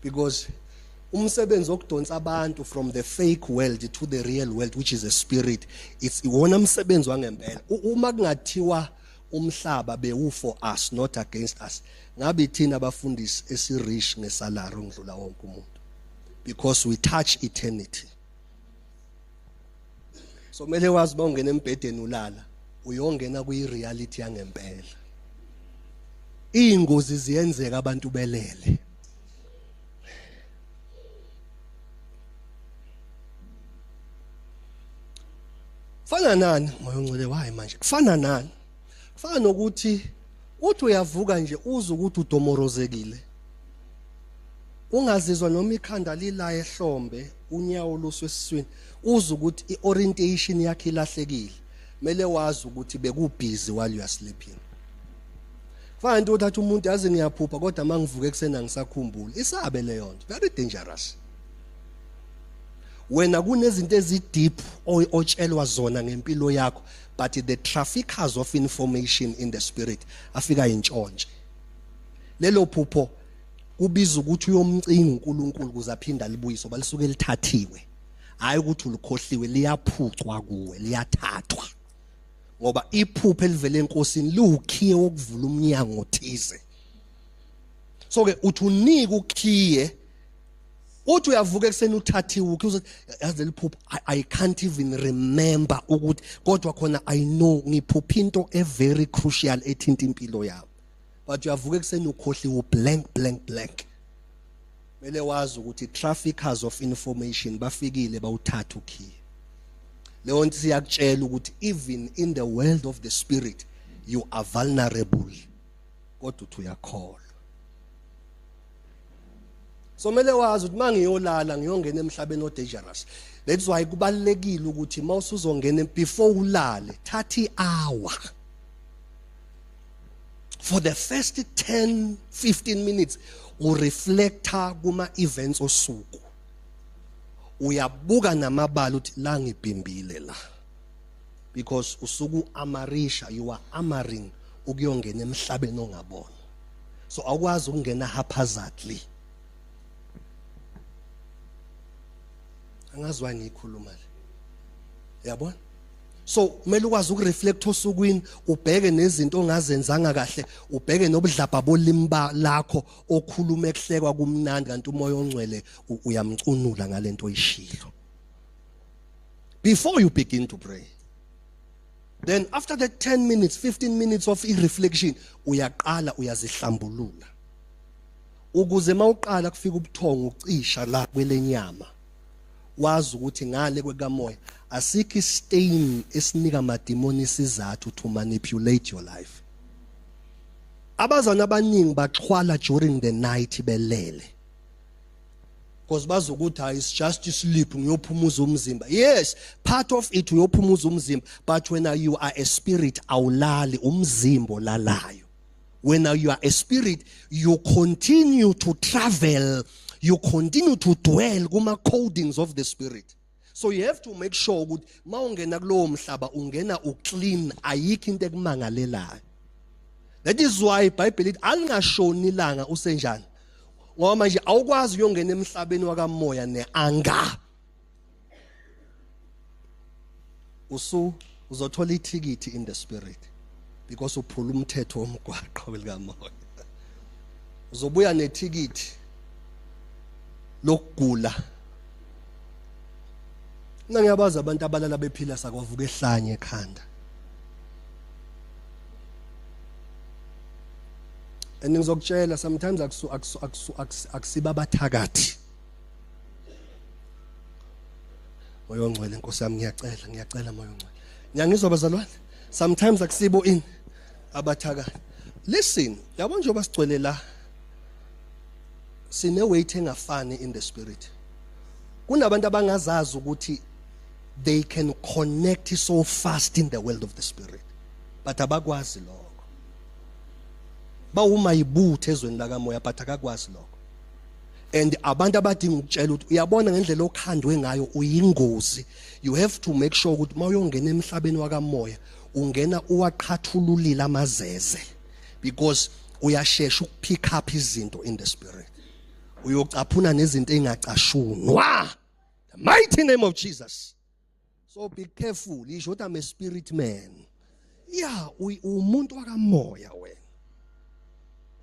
[SPEAKER 1] Because umsebenzi wokudonsa abantu from the fake world to the real world which is a spirit it's iwona umsebenzi wangempela. Uma kungathiwa umhlaba bewu for us not against us ngabe ithina abafundisi esirich ngesalary ngidlula wonke umuntu because we touch eternity. So kumele wazi uma ungena embhedeni ulala uyongena kuyi reality yangempela. Izingozi ziyenzeka abantu belele. Fana nani moya ongcwele wayi manje kufana nani? Kufana nokuthi uthi uyavuka nje uze ukuthi udomorozekile. Ungazizwa noma ikhanda lila ehlombe unyawo lusesiswini uze ukuthi iorientation yakhe ilahlekile. Mele wazi ukuthi bekubhizi while you are sleeping. Kufana into uthatha umuntu yazi ngiyaphupha kodwa mangivuka ekuseni angisakhumbuli. Isabe leyo nto very dangerous. Wena kunezinto ezi deep otshelwa zona ngempilo yakho but the traffickers of information in the spirit afika intshontshe. Lelo phupho kubiza ukuthi uyomcinga uNkulunkulu ukuze aphinde alibuyise ngoba lisuke lithathiwe. Hayi ukuthi ulikhohliwe liyaphucwa kuwe liyathathwa. Ngoba iphupho elivele enkosini liwukhiye wokuvula umnyango othize. So ke uthi unika ukhiye uthi uyavuka ekuseni uthathiwe ukhiye uzothi yazi leli phupho I can't even remember ukuthi kodwa khona I know ngiphupha into e very crucial ethinta impilo yami. But uyavuka ekuseni ukhohliwe blank blank blank. Mele wazi ukuthi traffickers of information bafikile bawuthatha ukhiye. Leyo nto siyakutshela ukuthi even in the world of the spirit you are vulnerable kodwa uthi uyakholwa. So mele wazi ukuthi mangiyolala ngiyongena emhlabeni o dangerous. That's why kubalekile ukuthi mawusuzongena before ulale, thatha ihour. For the first 10 15 minutes ureflecta kuma events osuku. Uyabuka namabala uthi la ngibhimbile la. Because usuku amarisha, you are amaring ukuyongena emhlabeni ongabona. So awukwazi ukungena haphazardly. Angazi why ngiyikhuluma le. Yabona? So kumele ukwazi ukureflect osukwini, ubheke nezinto ongazenzanga kahle, ubheke nobudlabha bolimi lakho okhuluma ekuhlekwa kumnandi kanti umoya ongcwele uyamcunula ngalento oyishilo. Before you begin to pray. Then after the 10 minutes, 15 minutes of reflection, uyaqala uyazihlambulula. Ukuze mawuqala kufika ubuthongo ucisha la kwelenyama. Wazi ukuthi ngale kwekamoya asikho istain esinika amadimoni isizathu to manipulate your life. Abazana abaningi baxhwala during the night belele. Because bazokuthi hayi, it's just sleep, ngiyophumuza umzimba. Yes, part of it uyophumuza umzimba, but when you are a spirit awulali, umzimba olalayo. When you are a spirit, you continue to travel, you continue to dwell kuma codings of the spirit. So you have to make sure ukuthi mawungena kulowo mhlaba ungena uclean, ayikho into ekumangalelayo. That is why iBhayibheli lithi alingashoni ilanga usenjani. Ngoba manje awukwazi ukuyongena emhlabeni wakamoya neanga. Usu uzothola ithikithi in the spirit because uphula umthetho womgwaqo welikamoya. Uzobuya nethikithi lokugula. Mina ngiyabazi abantu abalala bephila sakwavuka ehlanye ekhanda. And ngizokutshela sometimes akusu akusu akusu akusiba abathakathi. Moya ongcwele Nkosi yami, ngiyacela, ngiyacela Moya ongcwele. Ngiyangizwa bazalwane? Sometimes akusibo ini abathakathi. Listen, yabo njengoba sigcwele la sine weight engafani in the spirit. Kunabantu abangazazi ukuthi they can connect so fast in the world of the spirit, but abakwazi lokho. Bawuma ibuthe ezweni lakamoya, but akakwazi lokho. And abantu abadinga ukutshela ukuthi uyabona ngendlela okhandwe ngayo uyingozi. You have to make sure ukuthi mawuyongena emhlabeni wakamoya ungena uwaqhathululile amazeze, because uyashesha ukupick up izinto in the spirit. Uyocaphuna nezinto engacashunwa. The mighty name of Jesus. So be careful. Isho ukuthi I'm a spirit man. Yeah, umuntu wakamoya wena.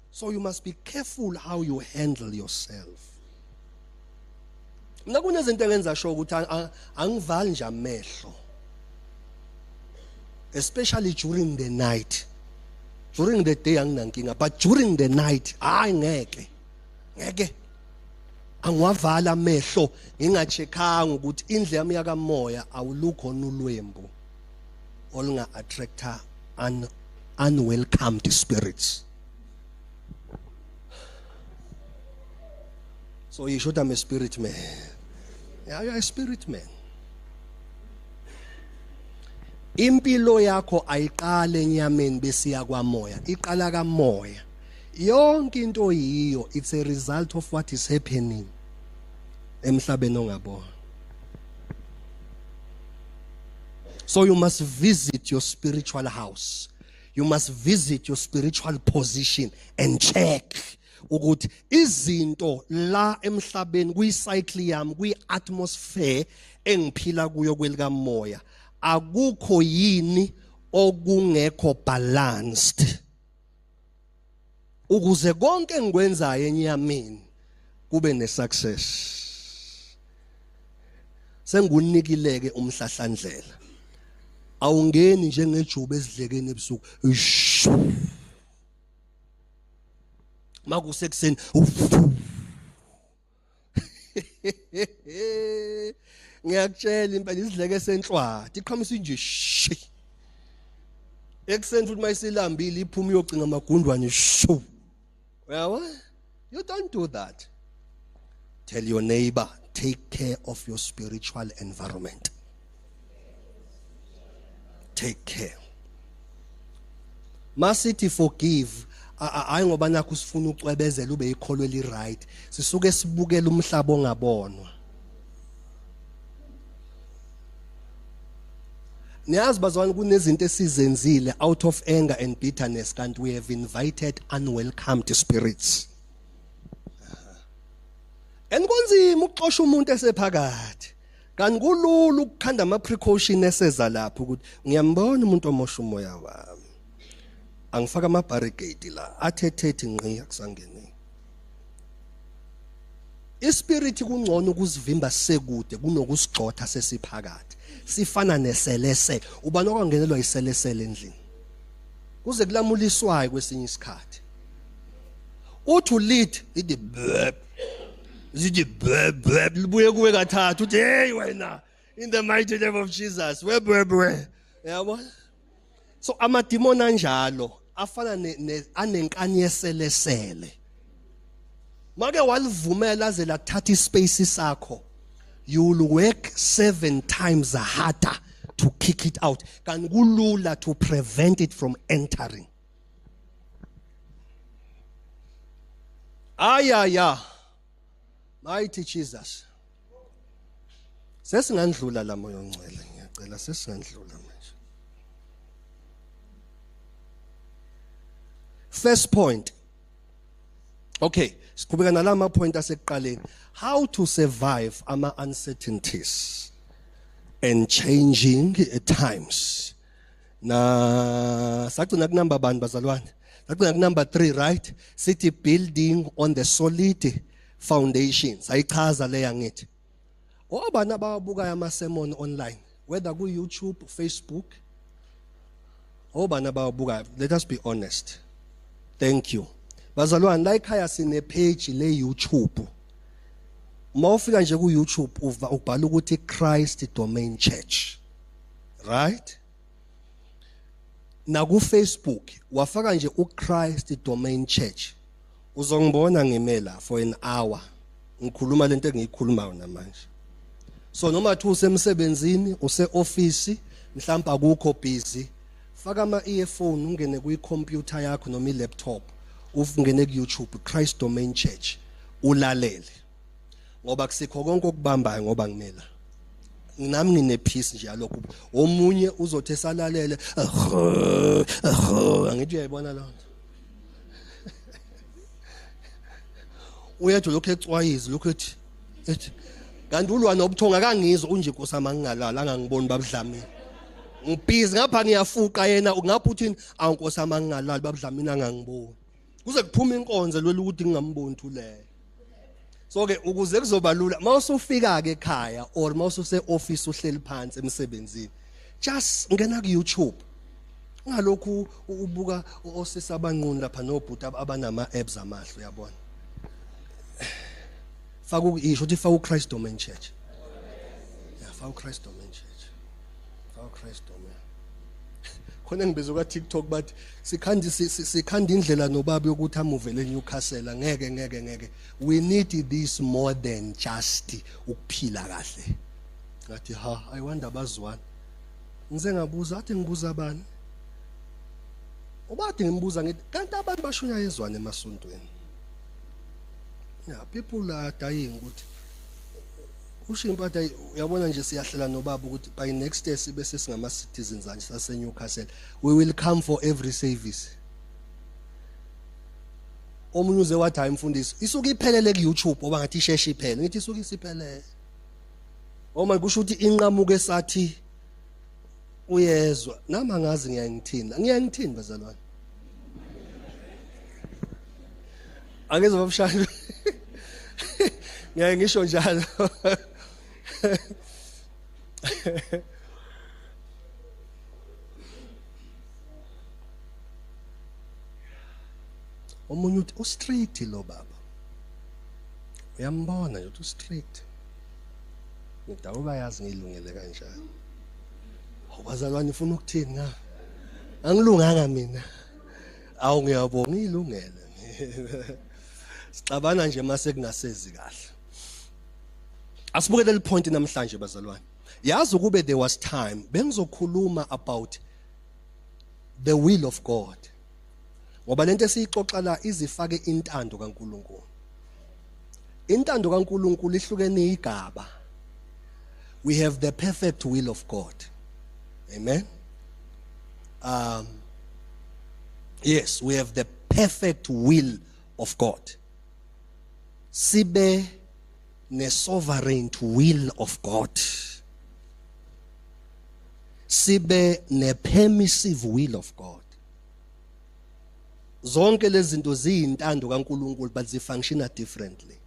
[SPEAKER 1] So you must be careful how you handle yourself. Mina kunezinto engenza sure ukuthi angivali nje amehlo. Especially during the night. During the day anginankinga, but during the night hayi ngeke. Ngeke. Angiwavala amehlo ngingacheckanga ukuthi indlu yami yakamoya awulukhona ulwembu olunga attracta unwelcomed spirits. So you should I'm a spirit man. Yeah, you are a spirit man. Impilo yakho ayiqale enyameni besiya kwamoya, iqala kamoya. Yonke into oyiyo, it's a result of what is happening emhlabeni ongabona. So you must visit your spiritual house. You must visit your spiritual position and check ukuthi izinto la emhlabeni kuyi-cycle yami, kuyi-atmosphere engiphila kuyo kwelikamoya, akukho yini okungekho balanced, ukuze konke engikwenzayo enyameni kube nesuccess. Sengunikileke umhlahlandlela, awungeni njengejuba esidlekeni ebusuku makusekuseni. Ngiyakutshela impela, isidleke senhlwathi iqhamisa nje shi ekuseni, futhi mayisilambile iphuma iyocinga amagundwane shu. Uyabo, you don't do that. Tell your neighbor, Take care of your spiritual environment. Take care. Masithi forgive, hayi ngoba nakho sifuna ucwebezela ube ikholwa eli right, sisuke sibukela umhlaba ongabonwa. Niyazi bazalwane, kunezinto esizenzile out of anger and bitterness, kanti we have invited unwelcomed spirits. And kunzima ukuxosha umuntu esephakathi, kanti kulula ukukhanda ama precaution eseza lapho ukuthi ngiyambona umuntu omosha umoya wami, angifaka ama barricade la athe ngqi akusangene ispirit. Kungcono ukuzivimba sekude kunokusigxotha sesiphakathi. Sifana neselesele, ubani okwangenelwa iselesele endlini kuze kulamuliswayo kwesinye isikhathi, uthi ulead ithi blep, zithi blep blep, libuye kuwe kathathu, uthi hey wena, in the mighty name of Jesus, webwebwe, yabona. So amadimoni anjalo, afana anenkani yeselesele. Make walivumela aze lathatha ispace sakho, you will work seven times harder to kick it out, kanti kulula to prevent it from entering. Ayaya, mighty Jesus, sesingandlula la. Moya ongcwele, ngiyacela, sesingandlula manje. First point. Okay, siqhubeka nalama point asekuqaleni, how to survive ama uncertainties and changing times. Na sagcina ku number bani bazalwane? Sagcina ku number 3, right? Sithi building on the solid foundation. Sayichaza leya. Ngithi obani ababukayo ama sermon online, whether ku YouTube, Facebook? Obani ababukayo? Let us be honest. Thank you bazalwane. La ekhaya sine page le YouTube. Uma ufika nje ku YouTube, uva ubhala ukuthi Christ Domain Church, right? Na ku Facebook wafaka nje uChrist Domain Church, uzongibona ngimela for an hour ngikhuluma lento engiyikhulumayo namanje. So noma thi usemsebenzini, use office, mhlawumbe akukho busy, faka ama earphone, ungene kwi computer yakho noma i laptop, ungene ku YouTube Christ Domain Church, ulalele, ngoba kusikho konke okubambayo, ngoba ngimela nami ngine peace nje yalokho. Omunye uzothi esalalele, angithi uyayibona leyo nto, uyedwa lokhu ecwayizi lokhu ethi kanti ulwa nobuthongo, akangizwa unje. Nkosi, amangingalala angangiboni babudlamini, ngibhizi ngapha ngiyafuqa, yena ngapha uthini? Awu Nkosi, amangingalali babudlamini angangiboni, kuze kuphume inkonzo lwela ukuthi ngingamboni thuleyo. So ke ukuze kuzoba lula, mawusufika ke ekhaya or mawususe office, uhleli phansi emsebenzini, just ngena ku YouTube, ngalokhu ubuka osisi abanqunu lapha nobhuti abanama abs amahle, uyabona. Faka isho uthi faka uChrist Domain Church. Yeah, faka uChrist Domain Church, faka uChrist Domain. Khona ngibizwa ka TikTok, bathi sikhanda sikhanda indlela nobaba yokuthi amuvele eNewcastle. Ngeke, ngeke, ngeke. We need this more than just ukuphila kahle. Ngathi ha, I wonder bazwana. Ngize ngabuza, athi ngibuza abani, ubade ngimbuza ngithi kanti abantu bashunyayezwana emasontweni? Yeah, people are dying. Ukuthi usho impatha, uyabona nje, siyahlela nobaba ukuthi by next year sibe sesingama citizens anje sase Newcastle. We will come for every service. Omunye uze wathi, hayi mfundisi, isuke iphelele ku YouTube, oba ngathi isheshe iphele. Ngithi isuke isiphelele. Oma kusho ukuthi inqamuke sathi uyezwa nami, angazi ngiyangithini, ngiyangithini bazalwane. Angizwa babushana, ngiyaye ngisho njalo. Omunye uthi ustrict lo baba, uyambona nje ukuthi ustrict. Ngidabuka, yazi ngilungele kanjani. Awubazalwane, ufuna ukuthini nga angilunganga mina? Awu, ngiyabonga, ngilungele. Sixabana nje mase kungasezi kahle. Asibuke leli point namhlanje bazalwane. Yazi ukube there was time bengizokhuluma about the will of God. Ngoba lento esiyixoxa la izifake intando kaNkuluNkulu. Intando kaNkuluNkulu ihlukene igaba. We have the perfect will of God. Amen. Yes, we have the perfect will of God. Sibe ne sovereign will of God. Sibe ne permissive will of God. Zonke lezi zinto ziyintando kaNkuluNkulu but zifunctiona differently.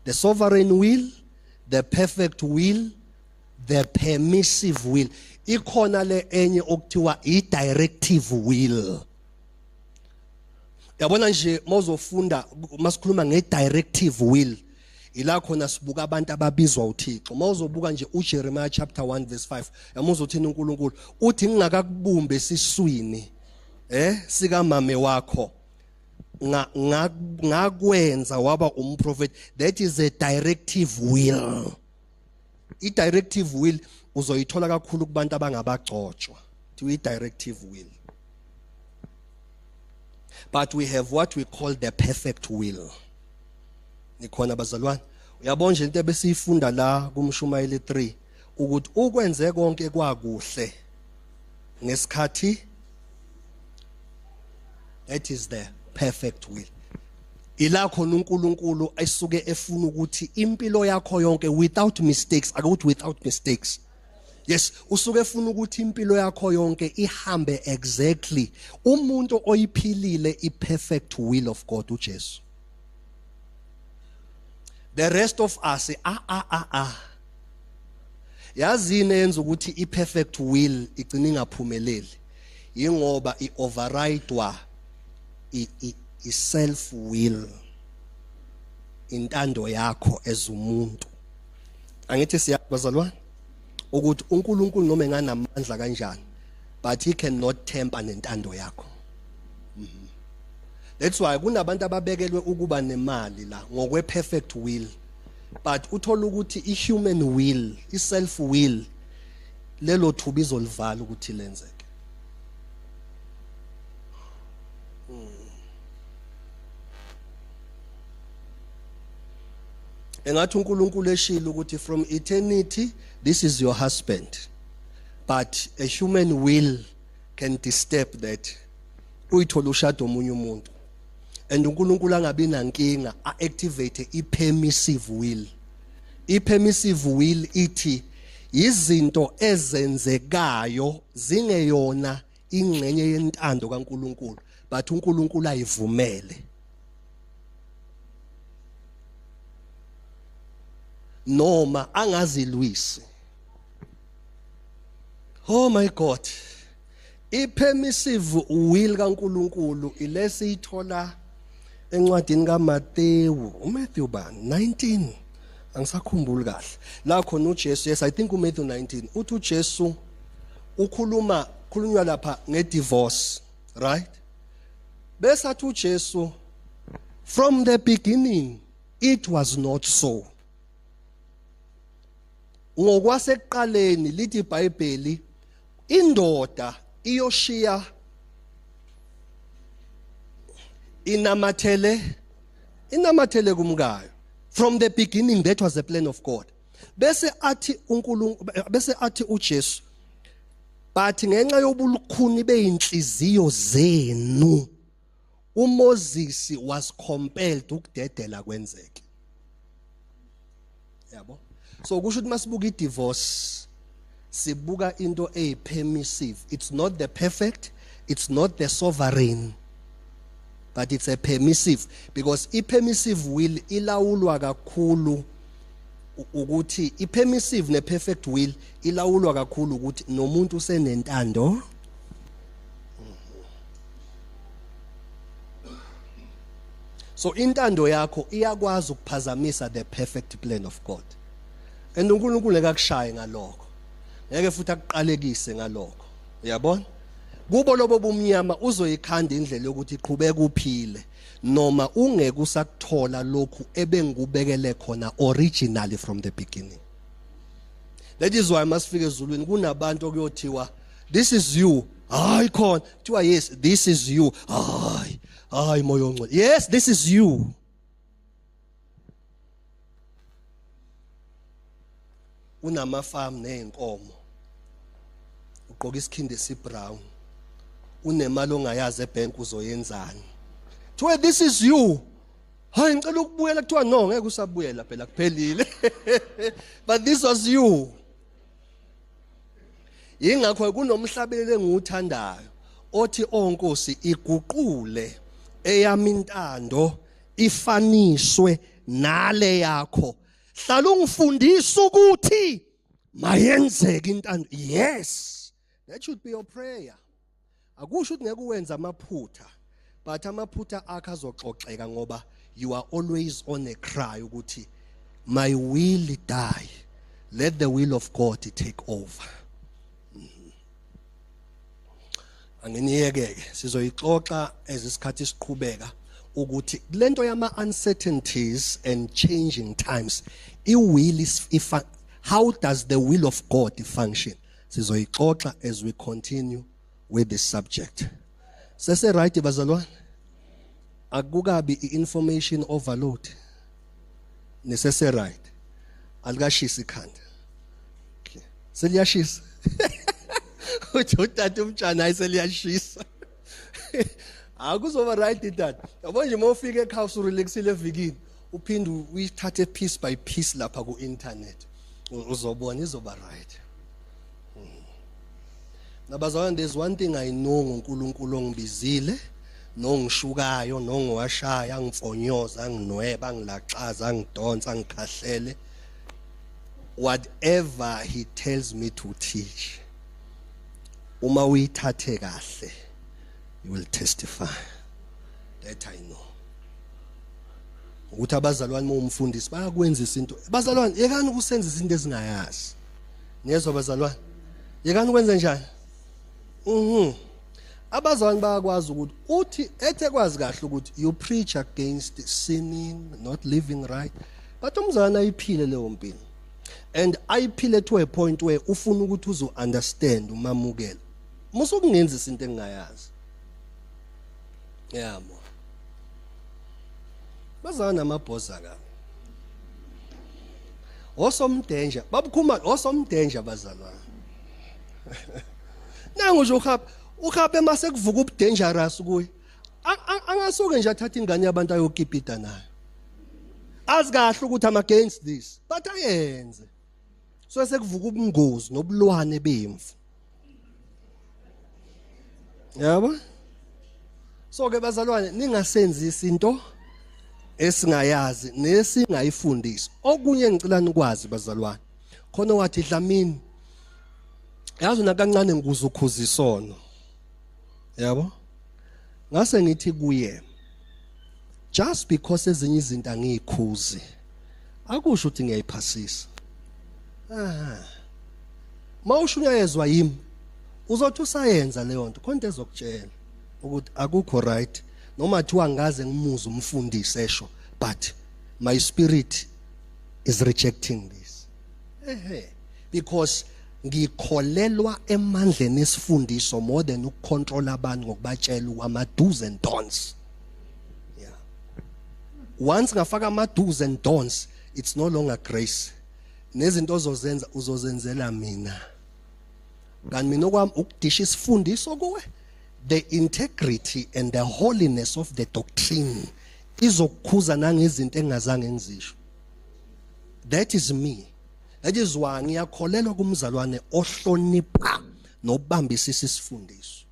[SPEAKER 1] The sovereign will, the perfect will, the permissive will. Ikhona le enye okuthiwa i directive will. Yabona nje mawuzofunda masikhuluma nge directive will ila khona sibuka abantu ababizwa uThixo. Mawuzobuka nje uJeremiah chapter 1 verse 5 yamuza uthini uNkulunkulu uthi ngingakakubumbe esiswini sikamame wakho ngakwenza waba umprofeti. That is a directive will. I directive will uzoyithola kakhulu kubantu abangabagcotshwa. Thiwa i directive will. But we have what we call the perfect will. Nikhona bazalwane? Uyabona nje into ebesiyifunda la kumshumayeli 3 ukuthi ukwenze konke kwakuhle ngesikhathi. That is the perfect will. Ila khona uNkulunkulu esuke efuna ukuthi impilo yakho yonke without mistakes, akuthi without mistakes. Yes, usuke efuna ukuthi impilo yakho yonke ihambe exactly. Umuntu oyiphilile i perfect will of God uJesu. The rest of us ah ah ah ah. Yazini yenza ukuthi i perfect will igcina ingaphumeleli yingoba i overridewa i self will, intando yakho ezumuntu. Angithi siyabazalwane ukuthi uNkulunkulu noma enganamandla kanjani but he cannot temper nentando yakho. That's why kunabantu ababekelwe ukuba nemali la ngokwe perfect will, but uthola ukuthi i human will, i self will, lelo thuba izolivala ukuthi lenzeke. Engathi uNkulunkulu eshilo ukuthi from eternity this is your husband, but a human will can disturb that. Uyithola ushada omunye umuntu and uNkulunkulu angabi nankinga a activate i permissive will. I permissive will ithi izinto ezenzekayo zingeyona ingxenye yentando kaNkulunkulu but uNkulunkulu ayivumele noma angazilwisi. Oh my God, i permissive will kaNkulunkulu ilesiyithola encwadini kaMateyu, uMatthew bani 19, angisakhumbuli kahle la khona uJesu. Yes, I think uMatthew 19 uthi uJesu ukhuluma, khulunywa lapha ngedivorce, right? Bese athi uJesu, from the beginning it was not so. Ngokwasekuqaleni lithi iBhayibheli indoda iyoshiya inamathele kumkayo. From the beginning that was the plan of God. Bese athi uNkulunkulu, bese athi uJesu, but ngenxa yobulukhuni beinhliziyo zenu uMoses was compelled ukudedela kwenzeke. Yabo, so kusho ukuthi masibuka i-divorce sibuka into eyi-permissive. It's not the perfect, it's not the sovereign, but it's a permissive, because i-permissive will ilawulwa kakhulu ukuthi i-permissive ne-perfect will ilawulwa kakhulu ukuthi nomuntu usenentando. So intando yakho iyakwazi ukuphazamisa the perfect plan of God, and uNkulunkulu ngeke akushaye ngalokho, ngeke futhi akuqalekise ngalokho, uyabona? Kubo lobo bumnyama uzoyikhanda indlela yokuthi iqhubeke uphile noma ungeke usakuthola lokhu ebengikubekele khona originally from the beginning. That is why masifike ezulwini kunabantu okuyothiwa this is you. Hayi khona kuthiwa yes this is you. Hayi hayi moya ongcwele. Yes this is you. Unamafarm nezinkomo. Ugqoka isikhindi esibrown. Unemali ongayazi ebank uzoyenzani. Kuthiwa this is you. Hayi ngicela ukubuyela kuthiwa no ngeke usabuyela phela kuphelile. But this was you. Yingakho kunomhlabeleli engiwuthandayo othi onkosi iguqule eyami intando ifaniswe nale yakho. Hlala ungifundisa ukuthi mayenzeke intando. Yes. That should be your prayer. Akusho ukuthi ngeke uwenze amaphutha but amaphutha akho azoxoxeka ngoba you are always on a cry ukuthi my will die let the will of God take over. Anginiyekeke sizoyixoxa ezisikhathi siqhubeka ukuthi kulento yama uncertainties and changing times i will is if how does the will of God function sizoyixoxa as we continue with this subject. Sese right bazalwane? Akukabi i-information overload. Nisese right. Alikashisi ikhanda. Okay. Seliyashisa. Uthi utata umtshana hayi seliyashisa. Akuzoba right tata. Yabo nje uma ufika ekhaya usurelaxile evikini uphinde uyithathe piece by piece lapha ku internet. Uzobona izoba right. Nabazalwane there's one thing I know ngoNkulunkulu ongibizile nongishukayo nongiwashaya angifonyoza anginweba angilaxaza angidonsa angikhahlele whatever he tells me to teach uma uyithathe kahle you will testify that I know ukuthi abazalwane uma umfundisi bayakwenzisa into bazalwane yekani ukusenza izinto ezingayazi niyezwa bazalwane yekani ukwenza njani mhm abazalwane bayakwazi ukuthi uthi ethe kwazi kahle ukuthi you preach against sinning not living right but umzalwane ayiphile leyo mpilo and ayiphile to a point where ufuna ukuthi uzo understand umamukela musukungenza into engingayazi yabo bazana amabhoza ka osomdenja babukhuma osomdenja bazalwane nangu nje uhaba uhabe mase kuvuka ubudangerous kuye angasuke nje athatha ingane yabantu ayokipita nayo azi kahle ukuthi I'm against this but ayenze so sekuvuka ubungozi nobulwane bemvu yabo so ke bazalwane ningasenzisi into esingayazi nesingayifundisi okunye ngicela nikwazi bazalwane khona wathi dlamini yazi nakancane ngikuza ukhuza isono yabo ngase ngithi kuye just because ezinye izinto angiyikhuzi akusho ukuthi ngiyayiphasisa ah mawushunyayezwa yimi uzothi usayenza leyo nto khona into ezokutshela ukuthi akukho right noma thiwa ngaze ngimuze umfundisi esho but my spirit is rejecting this ehe because ngikholelwa emandleni esifundiso more than ukucontrol abantu ngokubatshela ama do's and don'ts yeah once ngafaka ama do's and don'ts it's no longer grace nezinto ozozenza uzozenzela mina kanti mina okwami ukudisha isifundiso kuwe the integrity and the holiness of the doctrine izokukhuza nangezinto engingazange ngizisho that is me that is why ngiyakholelwa kumzalwane ohlonipha nobambisisa isifundiso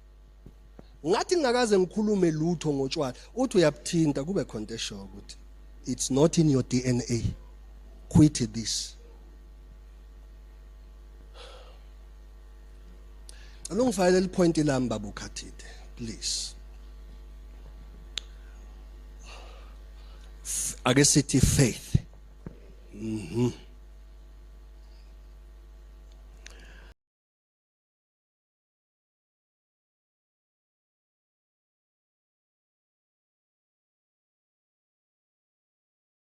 [SPEAKER 1] ngathi ngingakaze ngikhulume lutho ngotshwala uthi uyabuthinta kube khona into eshoyo ukuthi it's not in your DNA quit this Cela ungifakele lipoint lami baba ukhathide please ake sithi faith.